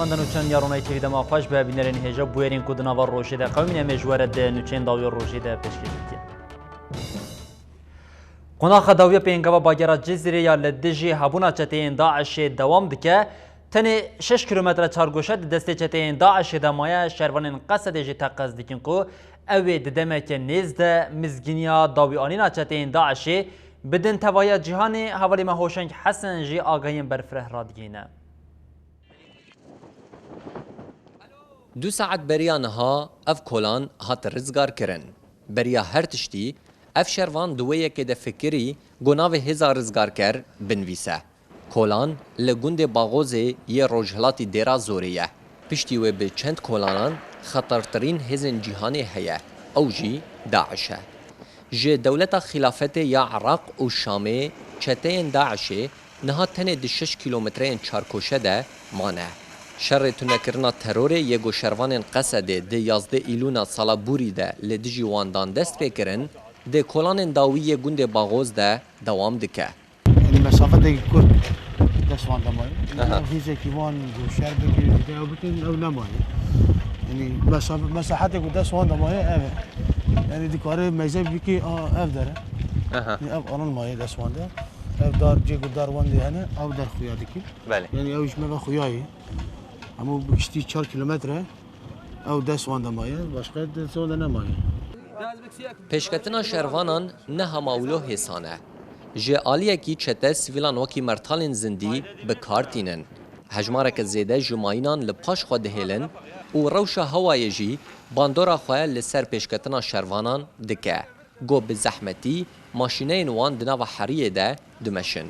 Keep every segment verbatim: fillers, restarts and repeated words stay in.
Hêvîdar nûçeyên ya Ronahî T V dema xweş be, bînerên hêja bûyerên ku di nava rojê de qewimîne, em ê ji we re di nûçeyên dawî rojê de pêşkêş bikin. Qonaxa dawiya pêngava bagera Cizîrê ya li dijî hebûna çeteyên DAIŞê dewam dike. Tenê şeş kîlometre çargoşe di destê çeteyên DAIŞê de maye, şervanên Qesedê jî teqez dikin ku ew ê di demeke nêz de mizgîniya dawîanîna çeteyên DAIŞê bidin tevahiya cîhanê. Hevalê me Hoşeng Hesen jî agahiyên berfireh radigihîne. Du saet beriya niha ev kolan hat rizgarkirin. Beriya her tiştî, ev şervan di wê yekê de fikirî ku navê hêza rizgarker binivîse. Kolan li gundê Baxozê yê rojhilatî Dêra Zorê ye. Piştî wê bi çend kolanan xetertirîn hêzên cîhanê heye, ew jî DAIŞ e. Ji dewleta Xîlafetê ya Iraq û Şamê çeteyên DAIŞê niha tenê di şeş kîlometreyên çarkoşe de mane. Şerê tunekirina terorê yê ku şervanên Qesedê di yazdeh Îlûna sala borî de li dijî wan dan dest pê kirin, di kolanên dawî yê gundê Baxoz de dewam dike. Yanî mesafeteke kurt dest wan de maye. Yanî Aha. Ev hêzekî wan ku şer bikir, dide ew bikin, ew nemaye. Yanî mesafe, mesahetê ku dest wan de maye, ev e. Yanî dikare meyze bikî, a, ev dere. Aha. Yanî ev alan maye dest wan de. Ev dar, cê ku dar wan de hene, ew der xuya dikî. Belê. Yanî ew ji me ve xuya ye. Hemû bi giştî çar kîlometre ew dest wan de maye, başqa dest wan de nemaye. Pêşketina şervanan ne hema wilo hêsan e. Ji aliyekî çete sivîlan wekî mertalên zindî bi kar tînin. Hejmareke zêde ji mayînan li paş xwe dihêlin û rewşa hewayê jî bandora xwe li ser pêşketina şervanan dike. Ku bi zehmetî maşîneyên wan di nava heriyê de dimeşin.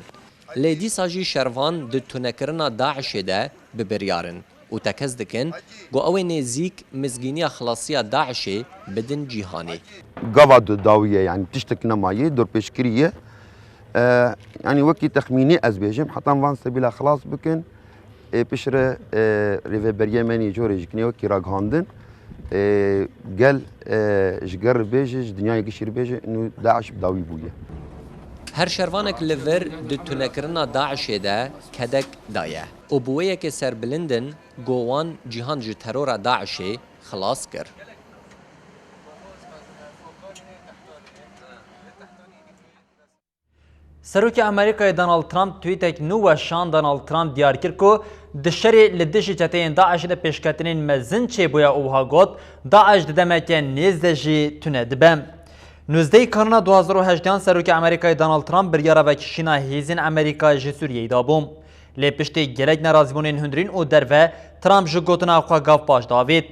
Lê dîsa jî şervan di tunekirina DAIŞê de bi biryar in û tekez dikin ku ew ê nêzîk mizgîniya xilasiya DAIŞê bidin cîhanê. Gava du dawî ye, yanî tiştek nemaye, dorpêçkirî ye. E, yanî wekî texmînî ez bêjim, heta van sebîla xilas bikin, ê piştre, e, rêveberiyê me nî corê ji kinê wekî ragihandin, e, gel, e, ji ger re bêje, ji dinyayê gişî re bêje, nû DAIŞ bi dawî bûye. Her şervanek li vir di tunekirina DAIŞê de kedek daye û bi wê yekê serbilind in ku wan cîhan ji terora DAIŞê xilas kir. Serokê Amerîkayê Donald Trump tweetek nû weşand. Donald Trump diyar kir ku di şerê li dijî çeteyên DAIŞê de pêşketinên mezin çêbûye û wiha got, DAIŞ di demeke nêz de jî tune dibe. Nûzdehê Kanûna du hazar û hejdehan Serokê Amerîkayê Donald Trump biryara vekişîna hêzên Amerîka ji Sûriyeyê dabû. Lê piştî gelek nerazîbûnên hundirîn û derve, Trump ji gotina xwe gav paş davêt.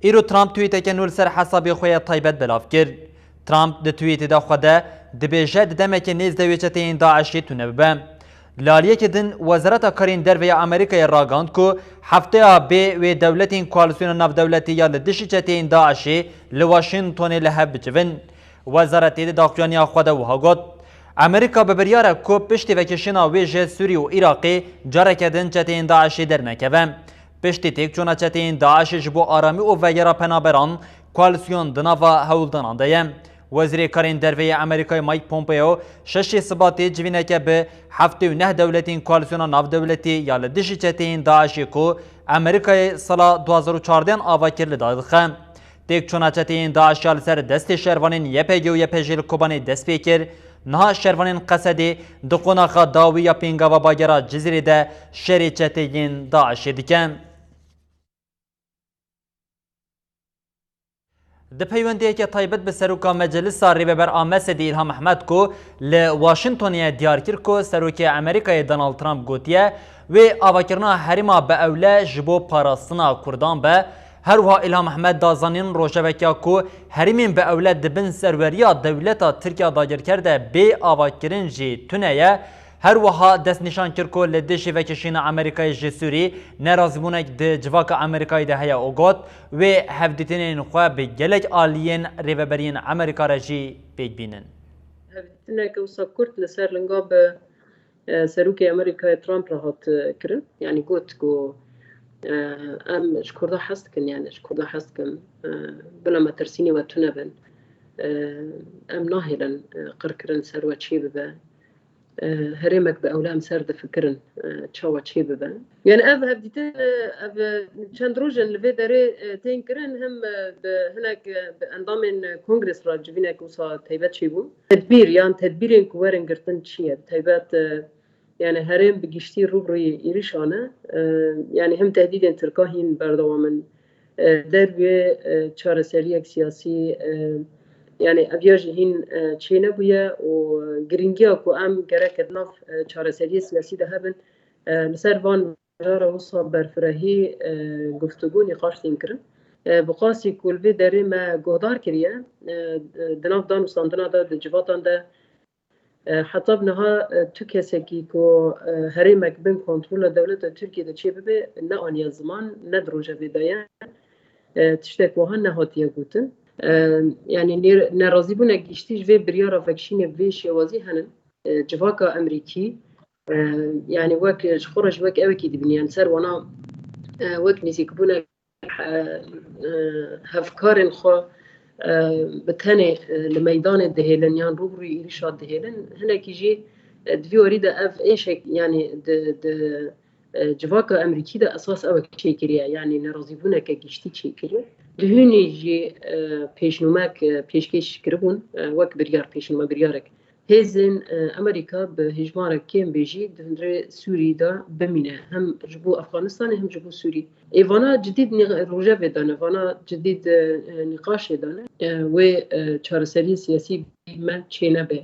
Îro Trump tweeteke nû li ser hesabê xwe ya taybet belav kir. Trump di tweetê de xwe de dibêje, di demeke nêz de wê çeteyên DAIŞê tune bibe. Li aliyekî din, Wezareta Karên Derve ya Amerîkayê ragihand ku hefteya bê wê dewletên koalîsyona navdewletî ya li dijî çeteyên DAIŞê li Washingtonê li hev bicivin. Wezaretê di daxuyaniya xwe de wiha got, Amerîka bi biryar e ku piştî vekişîna wê ji Sûrî û Iraqê careke din çeteyên DAIŞê dernekeve. Piştî têkçûna çeteyên DAIŞê ji bo aramî û vegera penaberan, koalîsyon di nava hewldanan de ye. Wezîrê Karên Derve yê Amerîkayê Mike Pompeo şeşê Sibatê civîneke bi heftê û neh dewletên koalîsyona navdewletî ya li dijî çeteyên DAIŞê ku Amerîkayê sala du hazar û çardeh ava kir li dar dixe. Têkçûna çeteyên DAIŞ ya li ser destê şervanên Y P G û Y P J li Kobanê dest pê kir. Niha şervanên Qesedê di qonaxa dawî ya pêngava bagera Cizîrê de şerê çeteyên DAIŞê dikin. Di peywendiyeke taybet bi Seroka Mecelisa Rêveber a Mesedî Îlham Ehmed ku li Washingtonê ye diyar kir ku Serokê Amerîkayê Donald Trump gotiye, wê avakirina herêma bi ewle ji bo parastina Kurdan be. Her wiha Îlham Ehmed da zanîn rojeveke ku herêmên bi ewle di bin serweriya dewleta Tirkiya dagirker de bê avakirin jî tune ye. Her wiha destnîşan kir ku li dijî vekişîna Amerîkayê ji Sûrî nerazîbûnek di civaka Amerîkayê de heye û got, wê hevdîtinên xwe bi gelek aliyên rêveberiyên Amerîka re jî pêk bînin. Hevdîtineke wisa kurt li ser linga bi e, Serokê Amerîkayê Trump re hat, e, kirin. Yanî got ku, e, em ji Kurda hez dikin, yani ji Kurda hez dikin. E, bila metirsînê we tune bin. E, em nahêlin, e, qirkirin ser we çê bibe. e, herêmek bi ewle em ser difikirin, e, çawa çê bibe. Yani ev hevdîtin, e, ev, e, çend roj in li vê derê, e, tên kirin, hem, e, bi hinek, e, bi endamên, e, kongres re civînek wisa taybet çêbû. Tedbîr yan tedbîrên ku werin girtin çi ye? Bi taybet, e, yani herêm bi giştî rûbirûyê êrişan e. E, yani hem tehdîdên Tirka hîn berdewam in. E, dervê, e, çareseriyek siyasî, e, yani ev ya jî hîn, e, çênebûye û giringiya ku em gerek di nav, e, çareseriyê siyasî de hebin, e, li ser van mijara wisa berfirehî, e, guftûgû nîqaş tên kirin. E, bi qasî ku li vê derê me guhdar kiriye, e, di nav danûstandina de, di civatan de, E, heta bi niha, e, tu kesekî ku, e, herêmek bin kontrola dewleta Tirkiyê de çêbibe, ne aniye ziman, ne di rojevê de ye. E, tiştek wiha nehatiye gotin. E, yani nêr-, nerazîbûnek giştî ji vê biryara vekişînê bi vê şêwazî henin. E, civaka Emerîkî, e, yani wek, ji xwe re jî wek ewekî dibîne, yani ser wana, e, wek nêzîkbûnek e, e, hevkarên xwe, e, bi tenê, e, li meydanê dihêlin yan rûbirûyê êrişa dihêlin, hinekî jî, e, di vî warî de ev êşek, yanî di, di, e, civaka Emerîkî de esas ew çêkiriye, yanî nerazîbûneke giştî çêkiriye. Di hûnî jî, e, pêşnûmek, e, pêşkêş kiribûn, e, wek biryar, pêşnûme biryarek. Hêzên, e, Amerîka bi hêjmarek kêm bê jî di hundirê Sûrî de bimîne, hem ji bo Efxanistanê hem ji bo Sûrî. Ê vana cidî di nî-, rojevê de ne, vana cidî di, e, nîqaşê de ne. E, wê, e, çareseriyê siyasî me çênebe.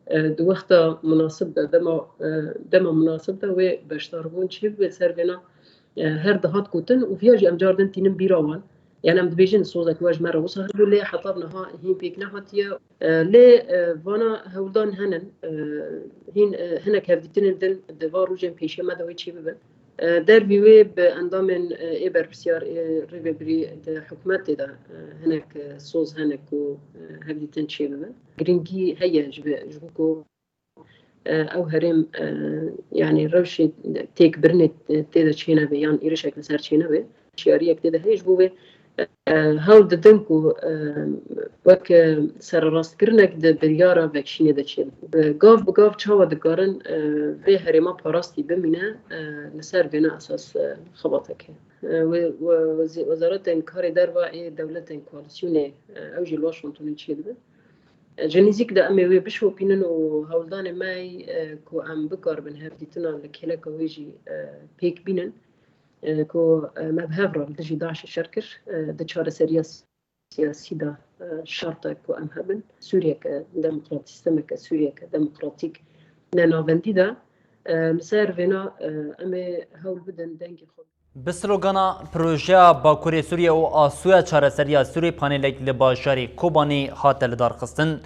E, di wexta munasib de, dema, e, dema munasib de wê beşdarbûn çêbibe ser vêna, e, her dihat gotin û viya jî em cardin tînin bîra wan. Yani em dibêjin sozek we ji me re wisa hebû, lê heta niha hîn pêk nehatiye. E, lê, e, vana hewldan henin, e, hîn, e, hinek hevdîtinên din di van rojên pêşiya me de wê çêbibin. E, dervî wê bi endamên, e, ê berpirsiyar ê rêvebirî di hikûmetê de, e, hinek, e, soz hene ku, e, hevdîtin çêbibin. Girîngî heye ji vê, ji bo ku e, ew herêm, e, yani rewşê têkbirinê tê de çênebe yan êrişek li ser çênebe, şiyariyek tê de heye. Ji bo vê, e, hewl didin ku, e, wek, e, sererastkirinek di biryara vekişînê de çêbibe. Gav bi gav çawa dikarin, e, vê herêma parastî bimîne, e, li ser vêne esas, e, xebateke. E, we-, we-, wezî-, wezaretên karê derve ê dewletên koalîsyonê, e, ew jî li Washingtonê çêdibin. Ji nêzîk de em ê wê bişopînin û hewldanê me ye, e, ku em bikaribin hevdîtina li kêleka wê jî, e, pêk bînin, e, ku, e, me bi hev re li dijî DAIŞê şer kir, e, di çareseriya siyasî de, e, şert e ku em hebin. Sûriyeke demokrat, sîstemeke Sûriyeke demokratîk ne navendî de, e, li ser vêna, e, em ê hewl bidin dengê xwe. Bi slogana Projeya Bakurê Sûriyê û Asuya Çareseriya Sûrê panelek li bajarê Kobanê hate lidarxistin.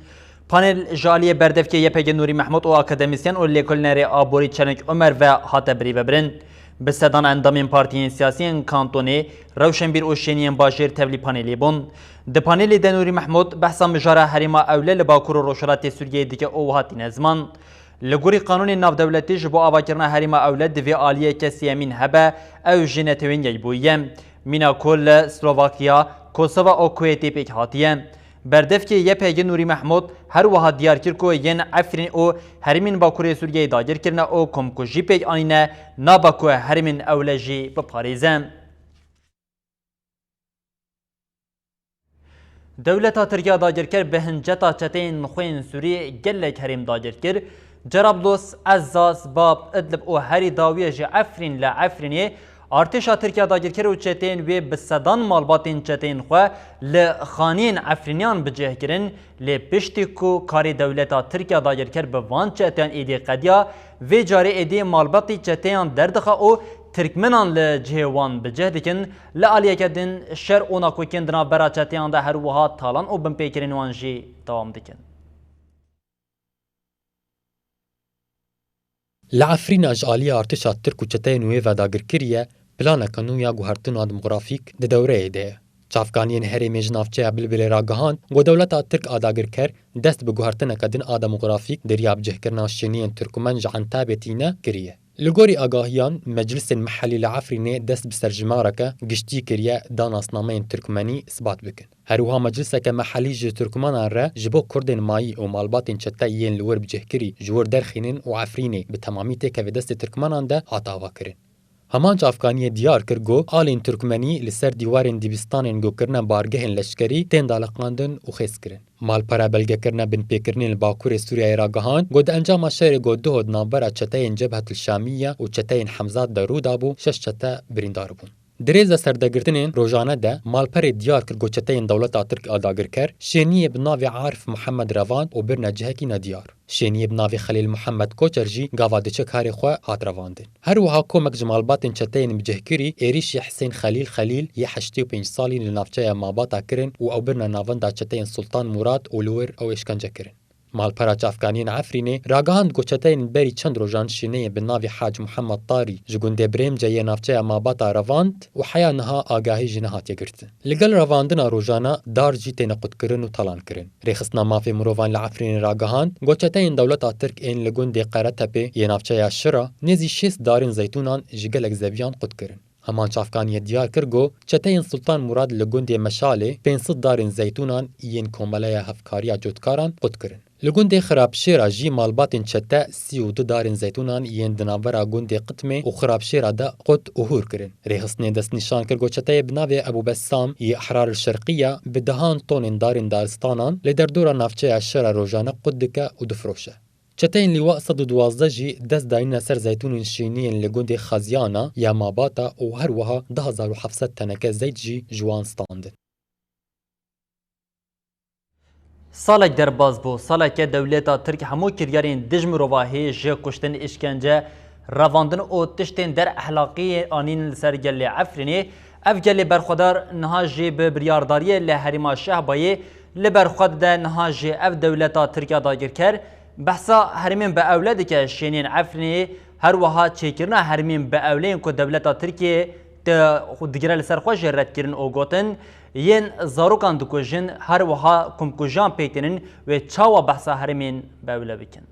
Panel ji aliyê berdevkê Y P G Nûrî Mehmûd û akademîsyen û lêkolînerê aborî Çeleng Omer ve hate birêvebirin. Bi sedan endamên partiyên siyasî yên kantonê, rewşenbîr û şêniyên bajêr tevlî panelê bûn. Di panelê de Nûrî Mehmûd behsa mijara herêma Ewle li bakur û rojhilatê Sûriyeyê dike û wiha tîne ziman. Li gorî qanûnên navdewletî ji bo avakirina herêma Ewled divê aliyeke sêyemîn hebe, ew jî netewên yekbûyî ye. Mîna ku li Slovakya, Kosova û Kuwêtê pêk hatiye. Berdevkê Y P G Nûrî Mehmûd her wiha diyar kir ku yên Efrîn û herêmên Bakurê Sûriyeyê dagir kirine û komkujî pêk anîne, nabe ku herêmên Ewle jî biparêze. Dewleta Tirk ya dagirker bi hinceta çeteyên xwe yên Sûrî gelek herêm dagir kir. Cerablos, Ezaz, Bab, Idlib û herî dawiye jî Efrîn li Efrînê artêşa Tirk ya dagirker û çeteyên wê bi sedan malbatên çeteyên xwe li xaniyên Efrîniyan bi cih kirin, lê piştî ku karê dewleta Tirk ya dagirker bi van çeteyan êdî qediya, vê carê êdî malbatî çeteyan derdixe û Tirkmenan li cihê wan bi cih dikin. Li aliyeke din şer û nakokiyên di navbera çeteyan de her wiha talan û binpêkirên wan jî dewam dikin. Li Efrîna ji aliyê artêşa Tirk û çeteyên wê ve dagirkirî ye, planeke nû ya guhertina demografîk di dewreyê de ye. Çavkaniyên herêmê ji navçeya Bilbilê ragihand, ku dewleta Tirk a dagirker dest bi guhertineke din a demografîk di riya bicihkirina şêniyên Tirkmen ji Entabê tîne kiriye. Li gorî agahiyan, meclisên mehellî li Efrînê dest bi serjimareke giştî kiriye da nasnameyên Tirkmenî isbat bikin. Her wiha mecliseke mehellî ji Tirkmenan re ji bo Kurdên mayî û malbatên çete yên li wir bicihkirî ji wir derxînin û Efrînê bi temamî têkeve destê Tirkmenan de hat avakirin. Heman çavkaniyê diyar kir ku alên Tirkmenî li ser dîwarên dîbistanên ku kirine bargehên leşkerî tên daliqandin û xêz kirin. Malpera belgekirina binpêkirinên li Bakurê Sûriyeyê ragihand ku di encama şerê ku duho di navbera çeteyên Cebhetil Şamiye û çeteyên Hemzat de rû dabû, şeş çete birîndar bûn. Di rêza serdegirtinên rojane de malperê diyar kir ku çeteyên dewleta Tirk a dagirker şêniyê bi navê Arif Muhammed revand û birine cihekî nediyar. Şêniyê bi navê Xelîl Muhammed Koçer jî gava diçe karê xwe hat revandin. Her wiha komek ji malbatên çeteyên bicihkirî êrîşî Hisên Xelîl Xelîl yê heştê û pênc salî li navçeya Mabata kirin û ew birine navenda çeteyên Sultan Murad û li wir ew êşkence kirin. Malpera çavkaniyên Efrînê ragihand ku çeteyên berî çend rojan şêneyê bi navê Hac Muhammed Tarî ji gundê Birêmce yê navçeya Mabata revand û heya niha agahî jî nehatiye girtin. Li gel revandina rojana dar jî têne qutkirin û talankirin. Rêxistina mafê mirovan li Efrînê ragihand ku çeteyên dewleta Tirk ên li gundê Qeretepê yê navçeya Şira nêzî şêst darên zeytûnan ji gelek zeviyan qut kirin. Heman çavkaniyê diyar kir ku çeteyên Sultan Murad li gundê Meşalê pênc sed darên zeytûnan yên Komeleya Hevkariya Cotkaran qut kirin. Li gundê Xirabşêra jî malbatên çete sî û du darên zeytûnan yên di navbera gundê Qitmê û Xirabşêra de qut û hûr kirin. Rêxistinê destnîşan kir ku çeteyê bi navê Ebû Bessam yê Ehrar el Şerqiya bi dehan tonên darên daristanan li derdora navçeya Şera rojane qut dike û difiroşe. Çeteyên Lîwa sed û duwazdeh jî dest dayîne ser zeytûnên şîniyên li gundê Xeziyana ya Mabata û her wiha du hezar û heft sed teneke zeyt jî ji wan standin. Salek derbas bû, saleke dewleta Tirk hemû kiryarên dij mirovahî ji kuştin, îşkence, revandin û tiştên der ehlaqî anîn li ser gelê Efrînê. Ev gelê berxwedar niha jî bi biryardariyê li herêma Şehbayê li ber xwe dide, niha jî ev dewleta Tirk ya dagirker behsa herêmên bi ewle dike, şêniyên Efrînê, her wiha çêkirina herêmên bi ewle yên ku dewleta Tirkiyê di-, digire li ser xwe jî red kirin û gotin, yên zarokan dikujin, her wiha komkujiyan pêk tînin, wê çawa behsa herêmên bi ewle bikin?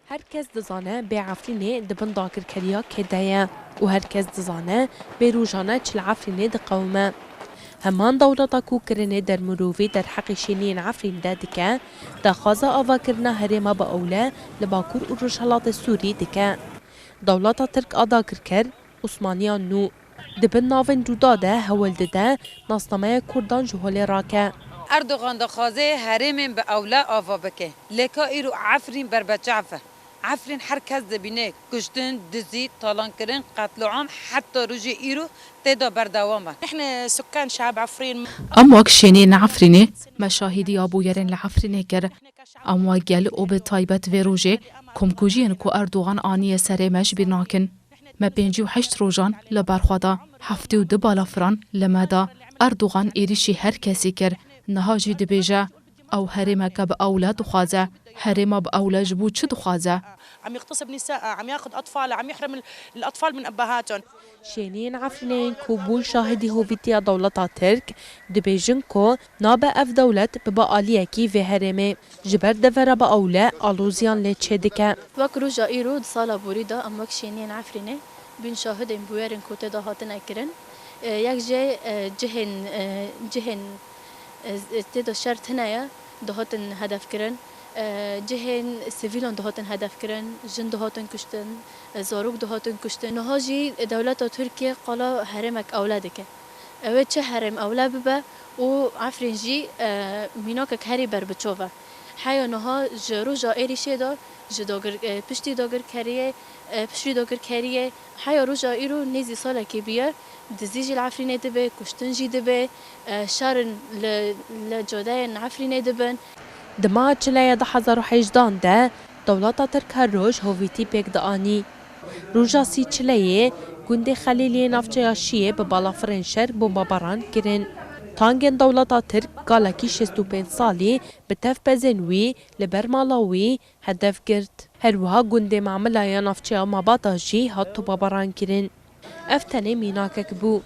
Her kes dizane bê Efrînê di bin dagirkeriya kê de ye û her kes dizane bê rojane çi li Efrînê diqewime. Heman dewleta ku kirinê dermirovî derheqê şêniyên Efrîn de dike, daxwaza avakirina herêma bi ewle li Bakur û Rojhilatê Sûrî dike. Dewleta Tirk a dagirker, Osmaniya nû, di bin navên cuda de hewl dide nasnameya Kurdan ji holê rake. Erdogan dixwaze herêmên bi ewle ava bike. Lê ka îro Efrîn berbeçav e. Efrîn her kes dibîne, kuştin, dizî, talankirin, qetloam heta rojê îro tê de berdewam e. نحن سكان شعب عفرين. Em wek şêniyên Efrînê, me şahîdiya bûyerên li Efrînê kir. Em wek gel û bi taybet vê rojê komkujiyên ku Erdogan aniye serê me ji bîr nakin. Me pêncî û heşt rojan li ber xwe da, heftê û du balafiran li me da. Erdogan êrîşî her kesî kir, niha jî dibêje, ew herêmeke bi ewle dixwaze. Herêma bi ewle ji bo çi dixwaze? عم يغتصب نساء، عم ياخذ أطفال، عم يحرم ال-، الأطفال من أبهاتهم. Şêniyên Efrînê yên ku bûn şahidî hovîtiya dewleta Tirk, dibêjin ku nabe ev dewlet bibe aliyekî vê herêmê. Ji ber devera bi ewle aloziyan lê çêdike. Wek roja îro di sala borî de em wek şêniyên Efrînê bûn şahidên bûyerên ku tê de hatine kirin. E, yek jê, e, cihên, e, cihên, e, tê de şer tune ye, dihatin hedefkirin. E, cihên sivîlan dihatin hedefkirin, jin dihatin kuştin, e, zarok dihatin kuştin. Niha jî dewleta Tirkiye qala herêmek ewle dike. Ew ê çi herêm ewle bibe û Efrîn jî, e, mînakek herî berbiçav e. Heya niha ji roja êrîşê de ji dagir-, e, piştî dagirkeriyê, e, piştî dagirkeriyê, heya roja îro nêzî salekê bûye, dizî jî li Efrînê dibe, kuştin jî dibe, e, şerin li, li cadeyên Efrînê dibin. Di meha Çileyê du hezar û hejdehan de dewleta Tirk her roj hovîtî pêk dianî. Roja sî Çileyê gundê Xelîliyê navçeya Şiyê bi balafirên şer bombebaran kirin. Tangên dewleta Tirk galekî şêst û pênc salî bi tev pezên wî li ber mala wî hedef girt. Her wiha gundê Mamila ya navçeya Mabata jî hat topabaran kirin. Ev tenê mînakek bû.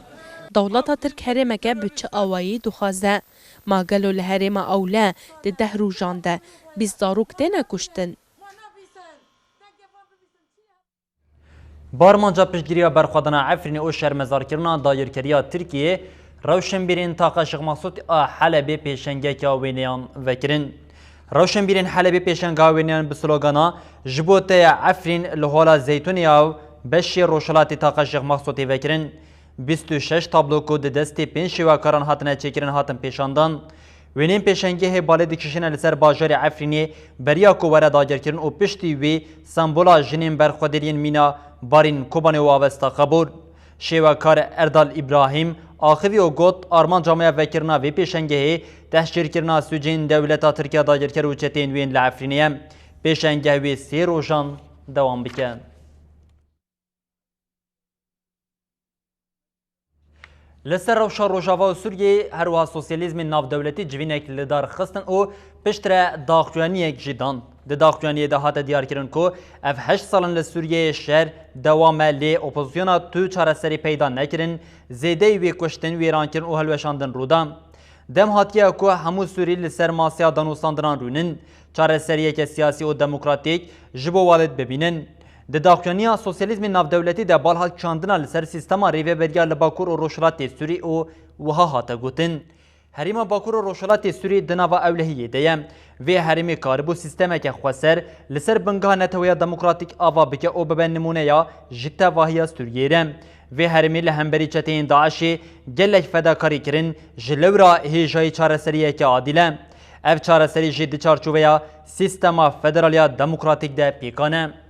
Dewleta Tirk herêmeke bi çi awayî dixwaze? Ma gelo li herêma Ewle di deh rojan de bîst zarok têne kuştin? Bi armanca piştgiriya berxwedana Efrînê û şermezarkirina dagirkeriya Tirkiyê, rewşenbîrên Taqa Şêx Mexsûdê a Helebê pêşengeke wêneyan vekirin. Rewşenbîrên Helebê pêşengeha wêneyan bi slogana "Ji bo te ye Efrîn" li Hola Zeytûnê ya beşê rojhilatê Taqa Şêx Mexsûdê vekirin. Bîst û şeş tablo ku di destê pênc şêwekaran hatine çêkirin hatin pêşandan. Wêneyên pêşengehê balê dikişîne li ser bajarê Efrînê, beriya ku were dagirkirin û piştî wî sembola jinên berxwedêriyên mîna Barîn Kobanê û Avesta Qebûr. Şêwekar Erdal Îbrahîm axivî û got, armanca me ya vekirina vê pêşengehê, tehcîrkirina sûcên dewleta Tirk ya dagirker û çeteyên wê yên li Efrînê ye. Pêşengeh wê sê rojan dewam bike. Li ser rewşa Rojava û Sûriyeyê her wiha sosyalîzmên navdewletî civînek li dar xistin û piştre daxuyaniyek jî dan. Di daxuyaniyê de hate diyarkirin ku ev heşt sal in li Sûriyeyê şer dewam e, lê opozisyona tu çareserî peyda nekirin, zêdeyî wê kuştin, wêrankirin û hilweşandin rû da. Dem hatiye ku hemû Sûrî li ser masaya danûstandinan rûnin, çareseriyeke siyasî û demokratîk ji bo welêt bibînin. Di daxuyaniya sosyalîzmê navdewletî de bal hat kişandina li ser sîstema rêveberiya li Bakur û Rojhilatê Sûrî û wiha hate gotin, Herêma Bakur û Rojhilatê Sûrî di nava ewlehiyê de ye. Vê herêmê karibû sîstemeke xweser li ser bingeha neteweya demokratîk ava bike û bibe nimûneya ji tevahiya Sûriyeyê re. Vê herêmê li hemberî çeteyên DAIŞê gelek fedakarî kirin, ji lewra hêjayî çareseriyeke adîl e. Ev çareserî jî di çarçoveya sîstema federal ya demokratîk de pêkan e.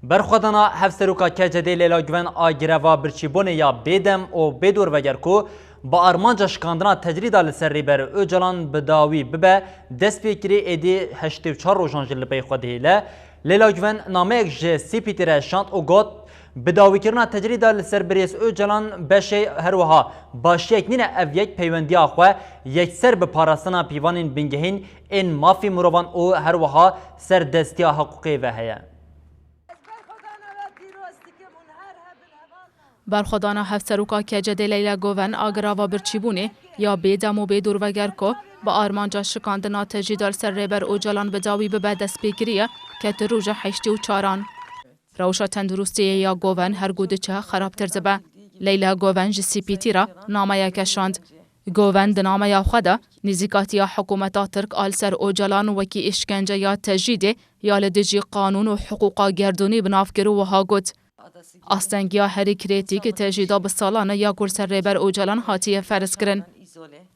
Berxwedana Hevseroka K C D'ê Leyla Guven a greva birçîbûnê ya bêdem û bêdorveger ku bi armanca şikandina tecrîda li ser Rêber Ocalan bi dawî bibe, dest pê kirî, êdî heştê û çar rojan jî li pey xwe dihêle. Leyla Guven nameyek ji C P T re şand û got, Bidawîkirina tecrîda li ser Birêz Ocalan beşê her wiha başiyek nîne, ev yek peywendiya xwe yekser bi parastina pîvanên bingehîn ên mafê mirovan û her wiha serdestiya hiqûqê ve heye. Berxwedana Hevseroka K C D'ê Leyla Guven a greva birçîbûnê ya bêdem û bêdorveger ku bi armanca şikandina tecrîda li ser Rêber Ocalan bi dawî bibe dest pê kiriye, kete roja heştê û çaran. Rewşa tenduristiyê ya Guven her ku diçe xerabtir dibe. Leyla Guven ji C P T re nameyeke şand. Guven di nameya xwe de nêzîkatiya hikûmeta Tirk a li ser Ocalan wekî îşkenceya tecrîdê ya li dijî qanûn û hiqûqa gerdûnî bi nav kir û wiha got, Astengiya herî krîtîk tecrîda bi salan e ya ku li ser Rêber Ocalan hatiye ferz kirin.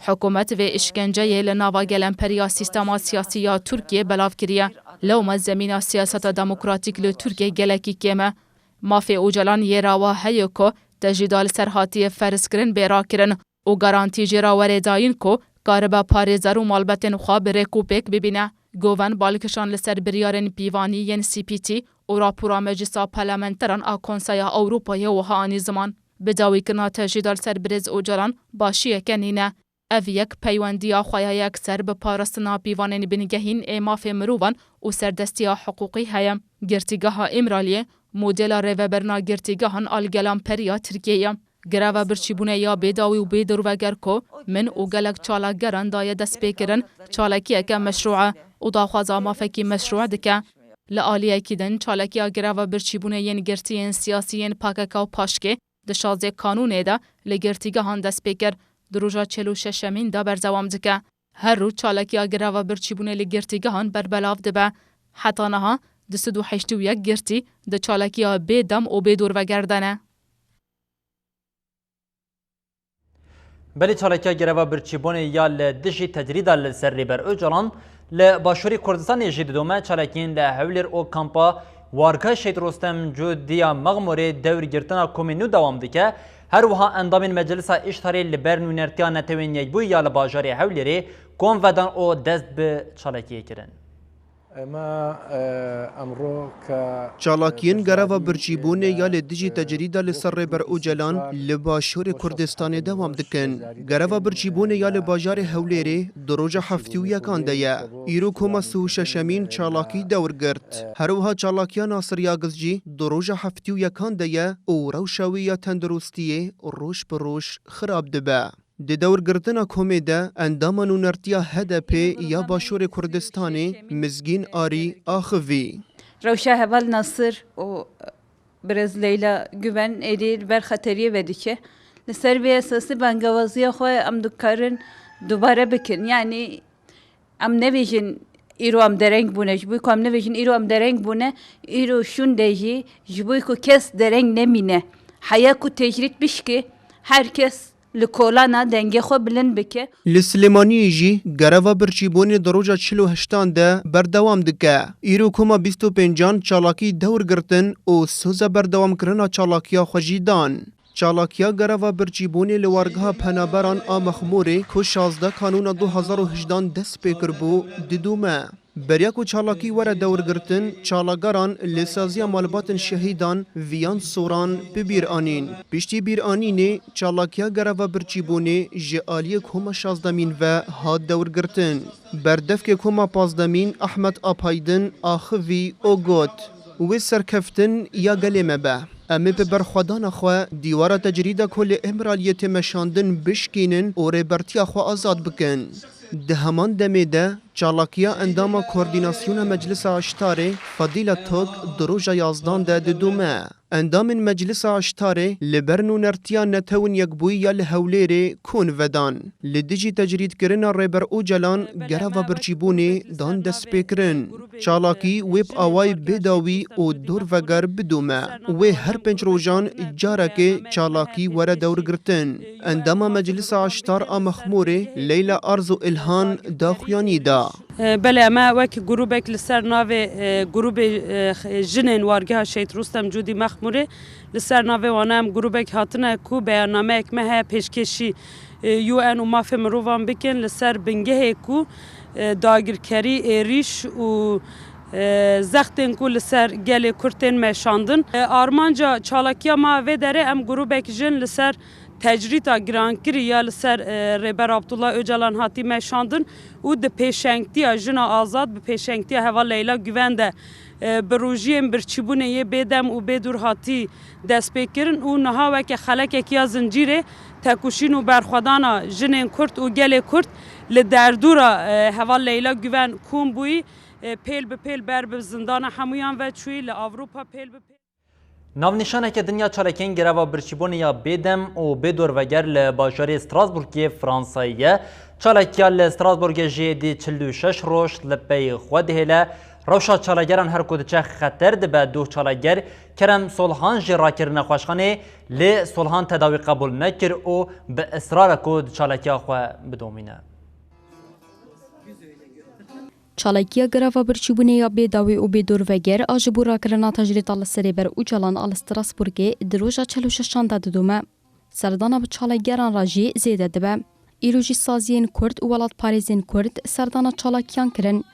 Hikûmet vê îşkenceyê li nava gelemperî ya sîstema siyasî ya Tirkiyê belav kiriye. Lewma zemîna siyaseta demokratîk li Tirkiyê gelekî kêm e. Mafê Ocalan yê rawa heye ku tecrîda li ser hatiye ferz kirin bê rakirin û garantî jê re were dayîn ku karibe parêzer û malbetên xwe bi rêk û pêk bibîne. Guven balkişan li ser biryarên pîvanî yên C P T û rapora Meclisa Parlamenteran a Konseya Ewropayê wiha anî ziman, Bidawîkirina tecrîda li ser Birêz Ocalan başiyeke nîne. Ev yek peywendiya xwe ya yekser bi parastina pîvanên bingehîn ê mafê mirovan û serdestiya hiqûqî heye. Girtîgeha Îmraliyê modela rêvebirina girtîgehan a li gelamperiya Tirkiyê ye. Greva birçîbûnê ya bêdawî û bêdorveger ku min û gelek çalakgeran daye destpêkirin, çalakiyeke meşrû ye û daxwaza mafekî meşrû dike. Li aliyekî din, çalakiya greva birçîbûnê yên girtiyên siyasî yên P K K û paşkê di şazdeh Kanûnê de li girtîgehan dest pê kir, di roja çil û şeşemîn de berdewam dike. Her roj çalakiya greva birçîbûnê li girtîgehan berbelav dibe. Heta niha du sed û heştê û yek girtî di çalakiya bê dem û bê dorveger de ne. Belê çalakiya greva birçîbûnê ya li dijî tecrîda li ser Rêber Ocalan li Başûrê Kurdistanê jî didome. Çalakiyên li Hewlêr û kampa Wargay Şehîd Rostem Cûdî ya Mexmûrê dewr girtina komên nû dewam dike. Her wiha endamên Meclisa Îştarê li ber nûnertiya Netewên Yekbûyî ya li bajarê Hewlêrê kom vedan û dest bi çalakiyê kirin. Çalakiyên gereva birçîbûnê ya li dijî tecrîda li ser Rêber Ocalan li Başûrê Kurdistanê dewam dikin. Gereva birçîbûnê ya li bajarê Hewlêrê di roja heftê û yekan de ye. Îro koma sî û şeşemîn çalakî dewr girt. Her wiha çalakiya Nasir Yagiz jî di roja heftê û yekan de ye û rewşa wî ya tenduristiyê roj bi roj xirab dibe. Di dewrgirtina komê de endama nûnertiya H D P ya Başûrê Kurdistanê Mizgîn Arî axivî. Rewşa heval Nasir û birêz Leyla Güven êdî li ber xeteriyê vedike. Li ser vê esasî bangewaziya xwe em dikarin dubare bikin. Yanî em nebêjin îro em dereng bûne. Ji bo ku em nebêjin îro em dereng bûne, îro şûnde jî ji bo ku kes dereng nemîne. Heya ku tecrîd bişke, her kes li kolana dengê xwe bilind bike. Li Silêmaniyê jî gereva birçîbûnê di roja çil û heştan de berdewam dike. Îro koma bîst û pêncan çalakî dewr girtin û soza berdewamkirina çalakiya xwe jî dan. Çalakiya gereva birçîbûnê li wargeha penaberan a Mexmûrê ku şazdeh Kanûna du hezar û hejdan dest pê kiribû, didome. Beriya ku çalakî were dewrgirtin, çalakgeran li saziya malbatên şehîdan Viyan Soran bi bîr anîn. Piştî bîranînê, çalakiya gereva birçîbûnê ji aliyê koma şazdemîn ve hat dewrgirtin. Berdevkê koma pazdemîn Ehmed Apaydin axivî û got, Wê serkeftin ya gelê me be. Em ê bi berxwedana xwe dîwara tecrîda ku li Îmraliyê tê meşandin bişkînin û rêbertiya xwe azad bikin. Di heman demê de çalakiya endama Koordînasyona Meclisa Eştarê Fadîla Tok di roja yazdan de didome. Endamên Meclisa Eştarê li ber nûnertiya Netewên Yekbûyî ya li Hewlêrê kon vedan. Li dijî tecrîdkirina Rêber Ocalan gereva birçîbûnê dan destpêkirin. Çalakî wê bi awayî bêdawî û dorveger bidome. Wê her pênc rojan carekê çalakî were dewrgirtin. Endama Meclisa Eştar a Mexmûrê Leyla Arzu Ilhan daxuyanî da. E, belê, em e wek grûbek li ser navê, e, grûbê, e, jinên Wargeha Şehîd Rustem Cûdî Mexmûrê li ser navê wana em grûbek hatine ku beyannameyek me heye pêşkêşî, e, U N û mafê mirovan bikin li ser bingehê ku, e, dagirkerî, êrîş û, e, zextên ku li ser gelê Kurd tên meşandin. E, armanca çalakiya me vê derê em grûbek jin li ser tecrîta girankirî ya li ser, e, Rêber Abdullah Ocalan hatî meşandin û di pêşengtiya jina azad, bi pêşengtiya heval Leyla Güven de, e, bi rojiyên birçîbûnê yê bêdem û bêdûr hatî destpêkirin û niha weke xelekek ya zincîrê tekoşîn û berxwedana jinên Kurd û gelê Kurd li derdora, e, heval Leyla Güven kom bûyî, e, pêl bi pêl ber bi zindana hemûyan ve çûyî, li Ewropa pêl bi pêl. Navnîşaneke din ya çalakiyên greva birçîbûnê ya bêdem û bêdorveger li bajarê Strasbourgê Fransayê ye. Çalakiya li Strasbourgê jî êdî çil û şeş roj li pey xwe dihêle. Rewşa çalakgeran her ku diçe xeter dibe, doh çalakger Kerem Solhan jî rakir nexweşxanê, lê Solhan tedawî qebûl nekir û bi israr e ku di çalakiya xwe bidomîne. Çalakiya greva birçîbûnê ya bêdawî û bêdorveger a ji bo rakirina tecrîda li ser Rêber Ocalan a li Strasbourgê di roja çil û şeşan de didome. Serdana bi çalakgeran re jî zêde dibe. Îro jî saziyên Kurd û welatparêzên Kurd serdana çalakiyan kirin.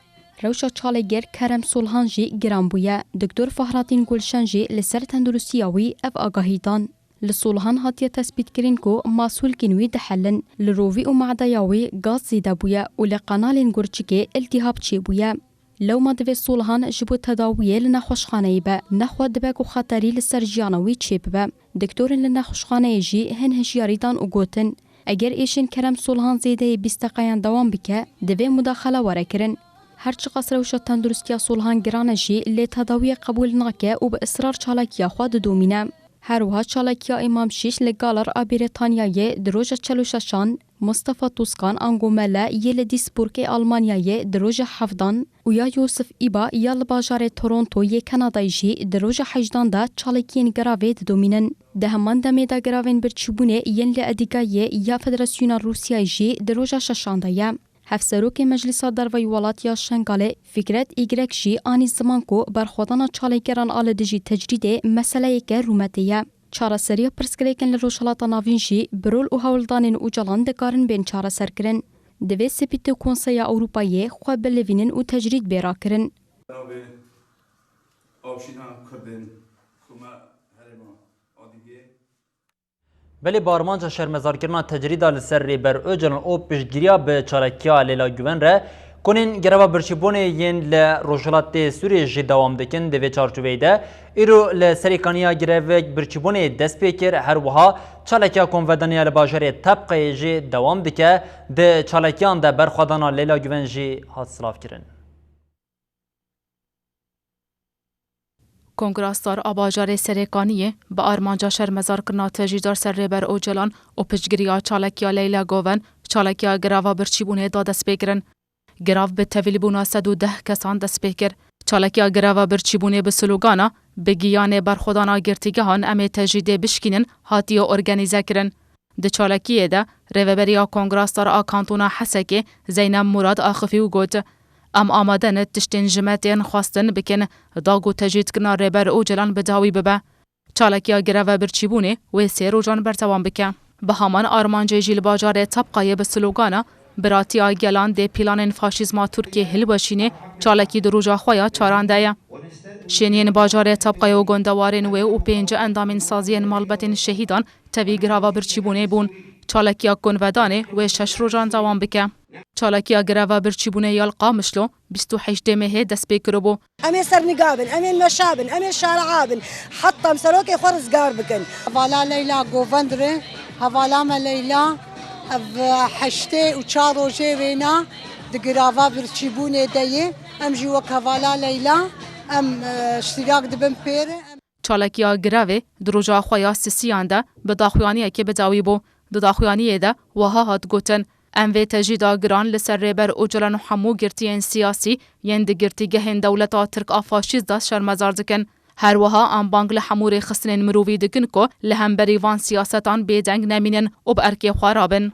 Rewşa çalakger Kerem Solhan jî giran bûye. Doktor Fahrettin Gulşen jî li ser tenduristiya wî ev agahî dan. Li Solhan hatiye tespîtkirin ku masûlkên wî dihelin, li rovî û medeya wî gaz zêde bûye û li qenalên gurçikê îltîhab çêbûye. Lewma divê Solhan ji bo tedawiyê li nexweşxaneyê be, nexwe dibe ku xeterî li ser jiyana wî çêbibe. Doktorên li nexweşxaneyê jî hin hişyarî dan û gotin, eger êşên Kerem Solhan zêdeyê bîst deqeyan dewam bike, divê mudaxele were kirin. Her çiqas rewşa tenduristiya Solhan giran e jî, lê tedawiyê qebûl nake û bi israr çalakiya xwe didomîne. Her wiha çalakiya Îmam Şîş li Galar a Brîtanyayê di roja çil û şeşan, Mustafa Tuskan ango Mele yê li Duisburgê Almanyayê di roja hevdan û ya Yosif Îba ya li bajarê Toronto yê Kanadayê jî di roja hejdan de çalakiyên giravê didomînin. Di heman demê de giravên birçîbûnê yên li Edîgayê ya Federasyona Rûsyayê jî di roja şeşan de ye. Hevserokê Meclisa Derveyî Welat ya Şengalê Fikret Îgrek jî anî ziman ku berxwedana çalakgeran a li dijî tecrîdê meseleyeke rûmetê ye. Çareseriya pirsgirêkên li Rojhilata Navîn jî bi rol û hewldanên Ocalan dikarin bên çareserkirin. Divê Spît û Konseya Ewropayê xwe bilivînin û tecrîd bê rakirin. Navê Avşîna Kurdên Kome Herêma Adîgê. Belê bi armanca şermezarkirina tecrîda li ser Rêber Ocalan û piştgiriya bi çalakiya Leyla Guven re konên greva birçîbûnê yên li Rojhilatê Sûriyê jî dewam dikin. Di vê çarçoveyê de îro li Serêkaniya grevek birçîbûnê dest pê kir. Her wiha çalakiya konvedanê ya li bajarê Tebqeyê jî dewam dike. Di çalakiyan de berxwedana Leyla Guven jî hat silavkirin. Kongra Star a bajarê Serêkaniyê bi armanca şermezarkirina tecrîdar ser Rêber Ocalan û piştgiriya çalakiya Leyla Goven, çalakiya greva birçîbûnê da destpêkirin. Grev bi tevîlbûna sed û deh kesan dest pê kir. Çalakiya greva birçîbûnê bi slogana "Bi giyanê berxwedana girtîgehan em ê tecrîdê bişkînin" hatiye organîze kirin. Di çalakiyê de Rêveberiya Kongra Star a Kantona Hesekê Zeynep Murad axifî û got, "Em amade ne tiştên ji me tên xwestin bikin, da ku tecrîdkirina Rêber Ocalan bi dawî bibe. Çalakiya greva birçîbûnê wê sê rojan berdewam bike." Bi heman armancê jî li bajarê Tebqayê bi slogana "Biratiya gelan dê planên faşîzma Tirkiyê hilweşînê" çalakî di roja xwe ya çaran de ye. Şêniyên bajarê Tebqayê û gondewarên wê û pênc endamên saziyên malbetên şehîdan tevî greva birçîbûnê bûn. Çalakiya konvedanê wê şeş rojan dewam bike. Çalakiya greva birçîbûnê ya li Qamişlo bîst û heştê mehê dest pê kiribû. Em ê serniga bin, em ê meşa bin, em ê şare'a bin. Heta em serokê xwe rizgar bikin. Hevala Leyla Govend re, hevala me Leyla, ev heştê û çar rojê wêna di grava birçîbûnê de ye. Em jî wek hevala Leyla, em, e, iştirak dibin pê re. Em Çalakiya grevê di roja xwe ya sisiyan de bi daxuyaniyekê bi dawî bû. Di daxuyaniyê de wiha hat gotin, "Em vê tecrîda giran li ser Rêber Ocalan û hemû girtiyên siyasî yên di girtîgehên dewleta Tirk a faşîst de şermezar dikin. Her wiha em bang li hemû rêxistinên mirovî dikin ku li hemberî van siyasetan bêdeng nemînin û bi erkê xwe rabin."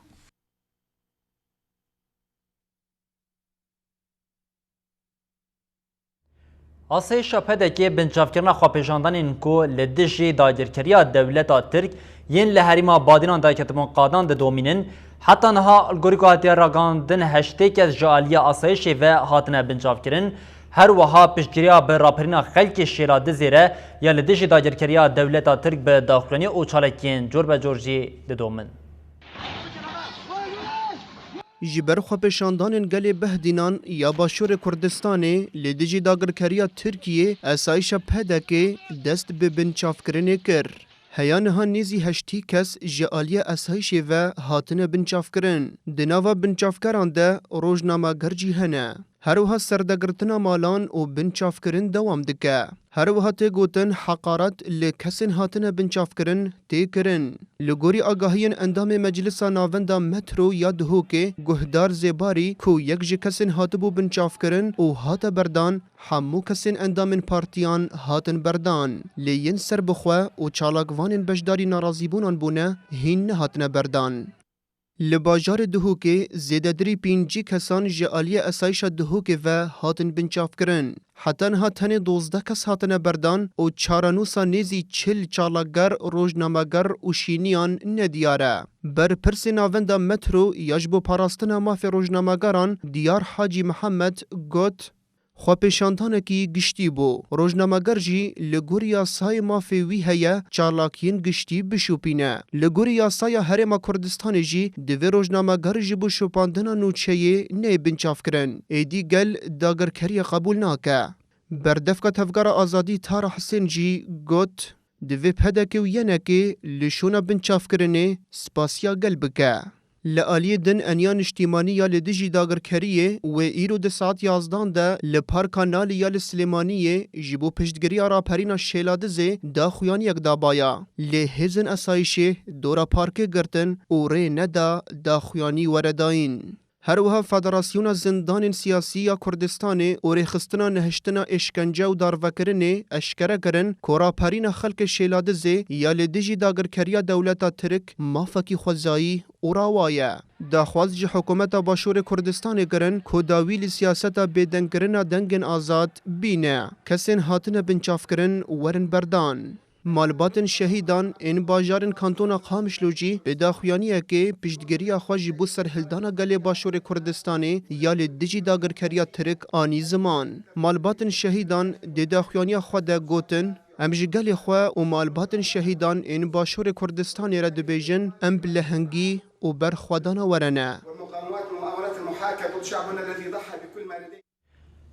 Asayişa P D K'ê binçavkirina xwepêşandanên ku li dijî dagirkeriya dewleta Tirk yên li herêma Badînan daketibûn qadan didomînin, heta niha li gorî ku hatiye ragihandin heştê kes ji aliyê asayişê ve hatine binçavkirin. Her wiha piştgiriya bi raperîna xelkê Şêladizê re ya li dijî dagirkeriya dewleta Tirk bi daxuyanî û çalakiyên cor be cor jî didomin. Ji ber xwepêşandanên gelê Behdînan ya Başûrê Kurdistanê li dijî dagirkeriya Tirkiyê, esayîşa P D K'ê dest bi binçavkirinê kir. Heya niha nêzî heştî kes ji aliyê esayîşê ve hatine binçavkirin. Di nava binçavkeran de rojnameger jî hene. Her wiha serdegirtina malan û binçavkirin dewam dike. Her wiha tê gotin, heqaret li kesên hatine binçavkirin tê kirin. Li gorî agahiyên endamê Meclisa Navenda Metro ya Duhokê, Guhdar Zêbarî, ku yek ji kesên hatibû binçavkirin û hate berdan, hemû kesên endamên partiyan hatin berdan. Lê yên serbixwe û çalakvanên beşdarî narazîbûnan bûne, hîn nehatine berdan. Li bajarê Duhokê zêdetirî pêncî kesan ji aliyê esayîşa Duhokê ve hatin binçavkirin. Heta niha tenê dozdeh kes hatine berdan û çarenûsa nêzî çil çalakger, rojnameger û şîniyan nediyar e. Berpirsê Navenda Metro ya ji bo parastina mafê rojnamegeran Diyar Hacî Mihemed got, Xwepêşandanekî giştî bû. Rojnameger jî li gor yasayê mafê wî heye çalakiyên giştî bişopîne. Li gorî yasaya Herêma Kurdistanê jî divê rojnameger ji bo şopandina nûçeyê neyê binçavkirin. Êdî gel dagirkeriyê qebûl nake. Berdevka Tevgera Azadî Tara Hisên jî got, Divê P D K û Y N K li şûna binçavkirinê spasiya gel bike. Li aliyê din Eniya Niştîmanî ya li dijî dagirkeriyê wê îro di saet yazdan de li Parka Nalî ya li Silêmaniyê ji bo piştgiriya raperîna Şêladizê daxuyaniyek dabaya. Lê hêzên esayîşê dora parkê girtin û rê neda daxuyanî were dayîn. Her wiha Federasyona Zindanên Siyasî ya Kurdistanê û Rêxistina Nehiştina Êşkence û Darvekirinê eşkere kirin ku raperîna xelkê Şêladizê ya li dijî dagirkeriya dewleta Tirk mafekî xwezayî û rawa ye. Daxwaz ji hikûmeta Başûrê Kurdistanê kirin ku dawî li siyaseta bêdengkirina dengên azad bîne. Kesên hatine binçavkirin werin berdan. Malbatên şehîdan ên bajarên Kantona Qamişlo jî bi daxuyaniyekê piştgiriya xwe ji bo serhildana gelê Başûrê Kurdistanê ya li dijî dagirkeriya Tirk anî ziman. Malbatên şehîdan di daxuyaniya xwe de gotin, Em ji gelê xwe û malbatên şehîdan ên Başûrê Kurdistanê re dibêjin, em bi lehengî û berxwedana we re ne.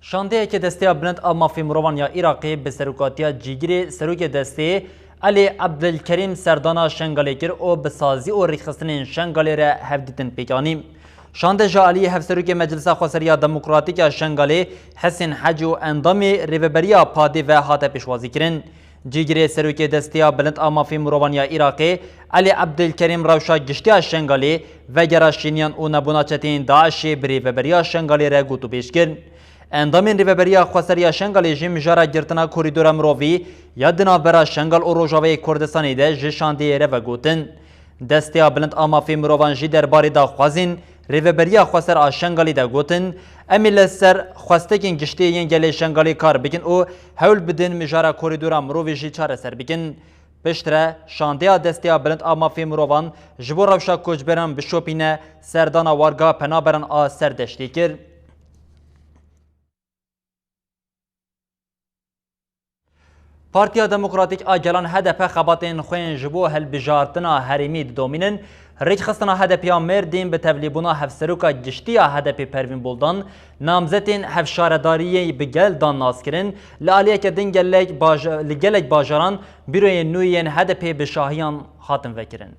Şandeyeke Desteya Bilind a Mafê Mirovan ya Iraqê bi serokatiya cîgirê serokê destê Elî Ebdilkerîm serdana Şengalê kir û bi sazî û rêkxistinên Şengalê re hevdîtin pêk anî. Şande ji aliyê Hevserokê Meclisa Xweseriya Demokratîk ya Şengalê Hesên Hecî û endamê Rêveberiya Padê ve hate pêşwazîkirin. Cîgirê serokê Desteya Bilind a Mafê Mirovan ya Iraqê Elî Ebdilkerîm rewşa giştî ya Şengalê, vegera şêniyan û nebûna çeteyên DAIŞê bi Rêveberiya Şengalê re gotûbêj kir. Endamên Rêveberiya Xweser ya Şengalê jî mijara girtina korîdora mirovî ya di navbera Şengal û Rojavayê Kurdistanê de ji şandeyê re vegotin. Desteya Bilind a Mafê Mirovan jî derbarê daxwazên Rêveberiya Xweser a Şengalê de gotin, Em ê li ser xwestekên giştî yên gelê Şengalê kar bikin û hewl bidin mijara korîdora mirovî jî çareser bikin. Piştre şandeya Desteya Bilind a Mafê Mirovan ji bo rewşa koçberan bişopîne serdana wargeha penaberan a Serdeştê kir. Partiya Demokratîk a Gelan H D P xebatên xwe yên ji bo hilbijartina herêmî didomînin. Rêkxistina H D P ya Mêrdîn bi tevlîbûna Hevseroka Giştî ya H D P Pervîn Buldan namzetên hevşaredariyê bi gel dan naskirin. Li aliyeke din gelek baj-, li gelek bajaran bîroyên nû yên H D P bi şahiyan hatin vekirin.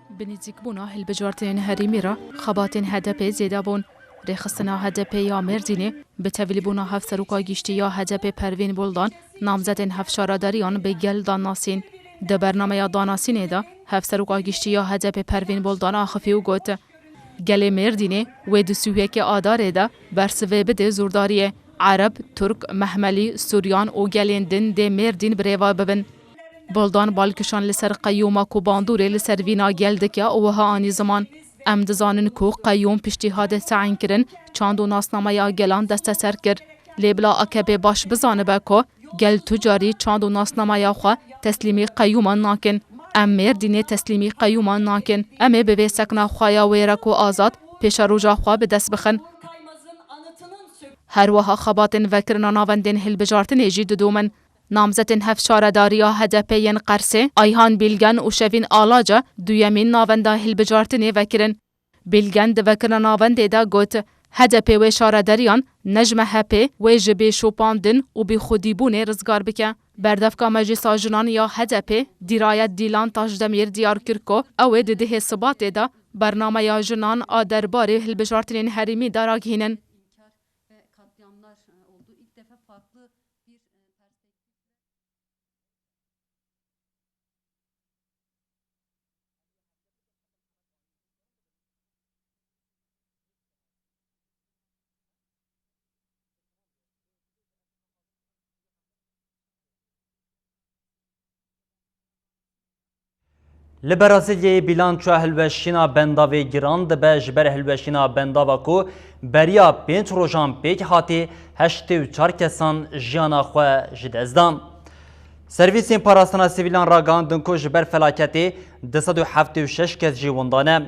Bi nêzîkbûna hilbijartinên herêmî re xebatên H D P zêde bûn. Rêxistina H D P ya Mêrdînê bi tevlîbûna Hevseroka Giştî ya H D P Pervîn Buldan namzetên hevşaredariyan bi gel dan nasîn. Di bernameya danasînê de Hevseroka Giştî ya H D P Pervîn Buldan axifî û got, Gelê Mêrdînê wê di sî û yekê Adarê de bersivê bide zordariyê. Ereb, Tirk, Mehmelî, Suryan û gelên din dê Mêrdîn birêve bibin. Buldan bal kişand li ser qeyûma ku bandorê li ser vîna gel dike û wiha anî ziman, Em dizanin ku qeyûm piştî hate teyînkirin çand û nasnameya gelan desteser kir. Lê bila A K P baş bizanibe ku gel tu carî çand û nasnameya xwe teslîmî qeyûman nakin. Em Mêrdînê teslîmî qeyûman nakin. Em ê bi vê sekna xwe ya wêrek û azad pêşeroja xwe bi dest bixin. Her wiha xebatên vekirina navendên hilbijartinê jî didomin. Namzetên hevşaredariya H D P yên Qersê, Ayhan Bilgen û Şevîn Alaca duyemîn navenda hilbijartinê vekirin. Bilgen di vekirina navendê de got, H D P wê şaredariyan ne ji M H P, wê ji bêşopandin û bêxwedîbûnê rizgar bike. Berdevka Meclisa Jinan ya H D P, Dîrayet Dîlan Taşdemîr diyar kir ku ew ê di dehê Sibatê de bernameya jinan a derbarê hilbijartinên herêmî de ragihînin. Li Brazilyayê bîlançoya hilweşîna bendavê giran dibe ji ber hilweşîna bendava ku beriya pênc rojan pêk hatî heştê û çar kesan jiyana xwe ji dest dan. Servîsên parastina sivîlan ragihandin ku ji ber felaketê du sed û heftê û şeş kes jî winda ne.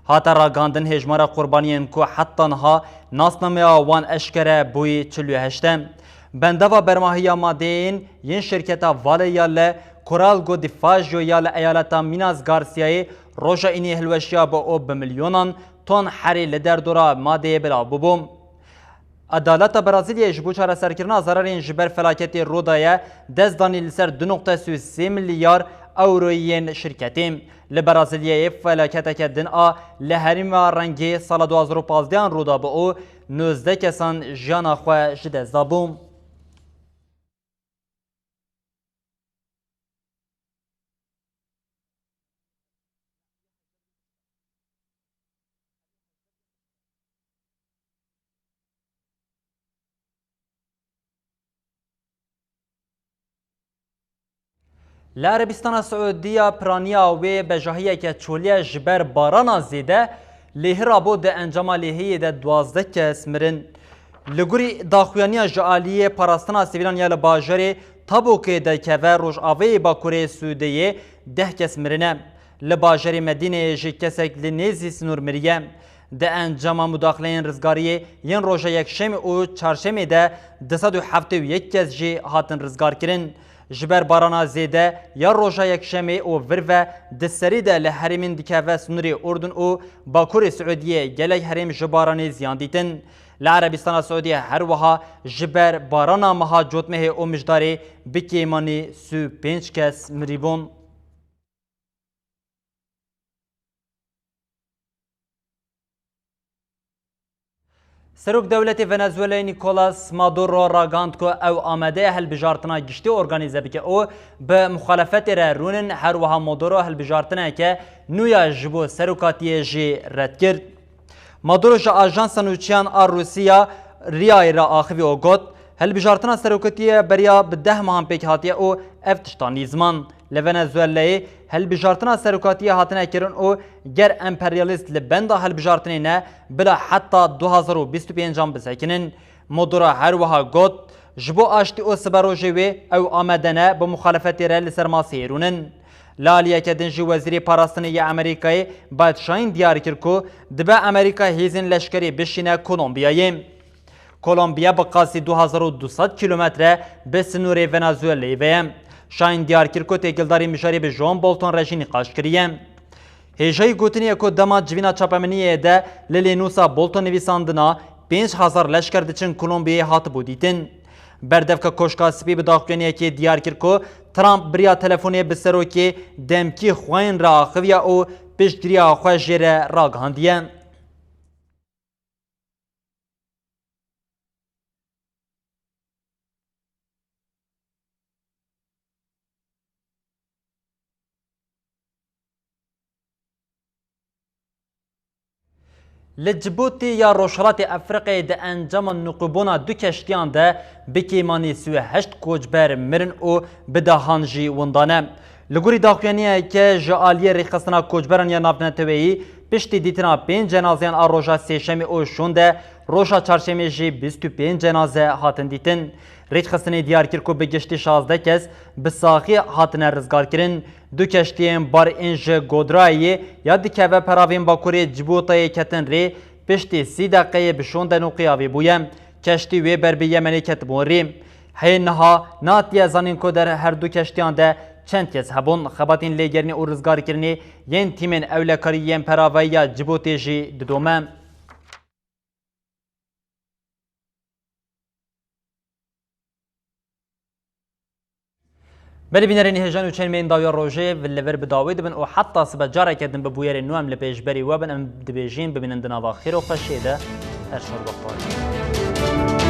Hate ragihandin hêjmara qurbaniyên ku heta niha nasnameya wan eşkere bûyî çil û heşt e. Bendava bermahiya madeyên yên şirketa Vale ya li Coralgo de Fajo ya li eyaleta Minas Garciayê roja înê hilweşiya bi û bi milyonan ton herê li derdora madeyê bila bûbû. Edaleta Brazilyayê ji bo çareserkirina zerarên ji ber felaketê rû daye dest danî li ser du noqte sî û sê milyar ewroyên şirketê. Li Brazilyayê felaketeke din a li herêma Rengê sala du hazar û pazdeh an rû da bû û nozdeh kesan jiyana xwe ji dest dabû. Li Erebistana Siûdiya piraniya wê bejahiyeke çolî ye ji ber barana zêde lêhira bû, di encama lêhiyê de duwazdeh kes mirin. Li gorî daxuyaniya ji aliyê parastina sivîlan ya li bajarê Tabokê derkeve rojavayê Bakurê Sûdeyê deh kes mirine. Li bajarê Medîneyê jî kesek li nêzî sinûr miriye. Di encama mudaxileyên rizgariyê yên roja Yekşemê û Çarşemê de du sed û heftê û yek kes jî hatin rizgarkirin. Ji ber barana zêde ya roja Yekşemê û vir ve di serî de li herêmên dikeve sinûrê Urdun û Bakurê Siûdiyê gelek herêm ji baranê ziyan dîtin. Li Erebistana Siûdiyê her wiha ji ber barana meha Cotmehê û Mijdarê bi kêmanî sî û pênc kes mirîbûn. Serok Dewletê Venezuelayê Nicolas Maduro ragihand ku ew amade ye hilbijartina giştî organîze bike û bi muxalefetê re rûnin, her wiha Maduro hilbijartineke nû ya ji bo serokatiyê jî red kir. Maduro ji ajansa nûçeyan a Rûsiya RIAyê re axivî û got, hilbijartina serokatiyê beriya bi deh mehan pêk hatiye û ev tişta nîzman. Li Venezuelayê hilbijartina serokatiyê hatine kirin û ger emperyalîst li benda hilbijartinê ne, bila heta du hazar û bîst û pêncan bisekinin. Maduro her wiha got, ji bo aştî û siberojê wê ew amade ne bi muxalefetê re li ser maseyê rûnin. Li aliyeke din jî Wezîrê Parastinê yê Amerîkayê Bud Shine diyar kir ku dibe Amerîka hêzên leşkerî bişîne Kolombiyayê. Kolombiya bi qasî du hazar û du sed kîlometre bi sinûrê Venezuelayê ve ye. Shine diyar kir ku têkildarî mijarê bi John Bolton re jî nîqaş kiriye. Hêjayî gotinê ye ku dema civîna çapemeniyê de li lênûsa Bolton nivîsandina pênc hezar leşker diçin Kolombiyayê hatibû dîtin. Berdevka Koşka Spî bi daxuyaniyekê diyar kir ku Trump bi riya telefonê bi serokê demkî xweyên re axiviya û piştgiriya xwe jê re ragihandiye. Li Cibûtî ya Rojhilatê Efrîqeyê di encama niqûbûna du keştiyan de bi kêmanî sî û heşt koçber mirin û bi dehan jî winda ne. Li gorî daxuyaniyeke ji aliyê Rêxistina Koçberan ya Navneteweyî, piştî dîtina pênc cenazeyan a roja Sêşemê û şûnde, roja Çarşemê jî bîst û pênc cenaze hatin dîtin. Rêxistinê diyar kir ku bi giştî şazdeh kes bi saxî hatine rizgarkirin. Du keştiyên bar ên ji Godrayê ya dikeve peravên bakurê Cibûtayê ketin rê, piştî sî deqeyê bi şûnde nûqiyavê bûye. Keştî wê ber bi Yemenê ketibûn rê. Hê niha natiye zanîn ku der her du keştiyan de çend kes hebûn. Xebatên lêgerînê û rizgarkirinê yên tîmên ewlekarî yên peravayî ya Cibûtê jî didome. Belê bînerên hêja, nûçeyên me yên dawiya rojê li vir bi dawî dibin û heta sibe careke din bi bûyerên nû em li pêşberî we bin, em dibêjin bimînin di nava xêr û xweşiyê de. Her şer bi xêr.